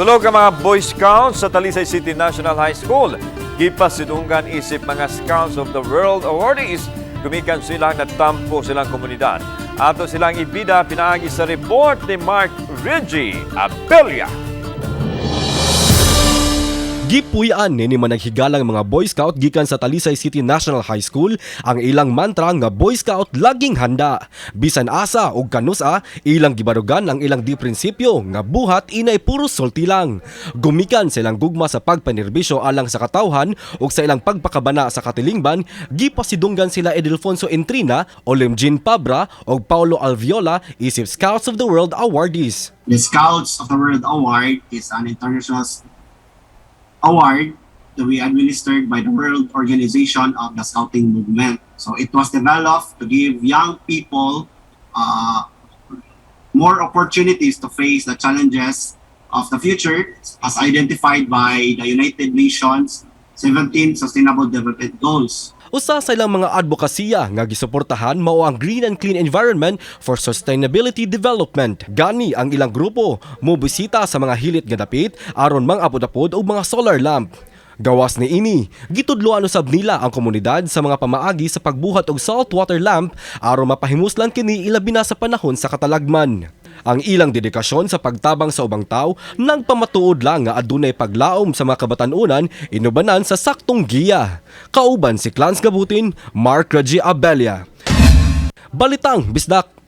Tulo ka mga Boy Scouts sa Talisay City National High School gipasidunggan isip mga Scouts of the World awardees gumikan silang natampo silang komunidad. Ato silang ibida pinaagi sa report ni Mark Reggie Abella. Gipuy-an nini managhigalang mga Boy Scout gikan sa Talisay City National High School ang ilang mantra nga "Boy Scout, laging handa." Bisan asa ug kanusa, ilang gibarugan ang ilang di prinsipyo nga buhat inay puro sulti lang. Gumikan sa ilang gugma sa pagpanerbisyo alang sa katawhan ug sa ilang pagpakabana sa katilingban, gipasidunggan sila Edelfonso Entrina, Olimjin Pabra ug Paulo Alviola isip Scouts of the World awardees. The Scouts of the World Award is an international award to be administered by the World Organization of the Scouting Movement. So it was developed to give young people more opportunities to face the challenges of the future as identified by the United Nations 17 Sustainable Development Goals. Usa sa ilang mga advokasya nga gisuportahan mao ang Green and Clean Environment for Sustainability Development. Gani ang ilang grupo mobisita sa mga hilit nga dapit aron mang-apod-apod og mga solar lamp. Gawas ni ini, gitudloan usab nila ang komunidad sa mga pamaagi sa pagbuhat og saltwater lamp aron mapahimuslan kini, ilabi na sa panahon sa katalagman. Ang ilang dedikasyon sa pagtabang sa ubang tao nagpamatuod lang nga adunay paglaom sa mga kabatan-unan inubanan sa saktong giya. Kauban si Clans Gabutin, Mark Raji Abelia. Balitang Bisdak.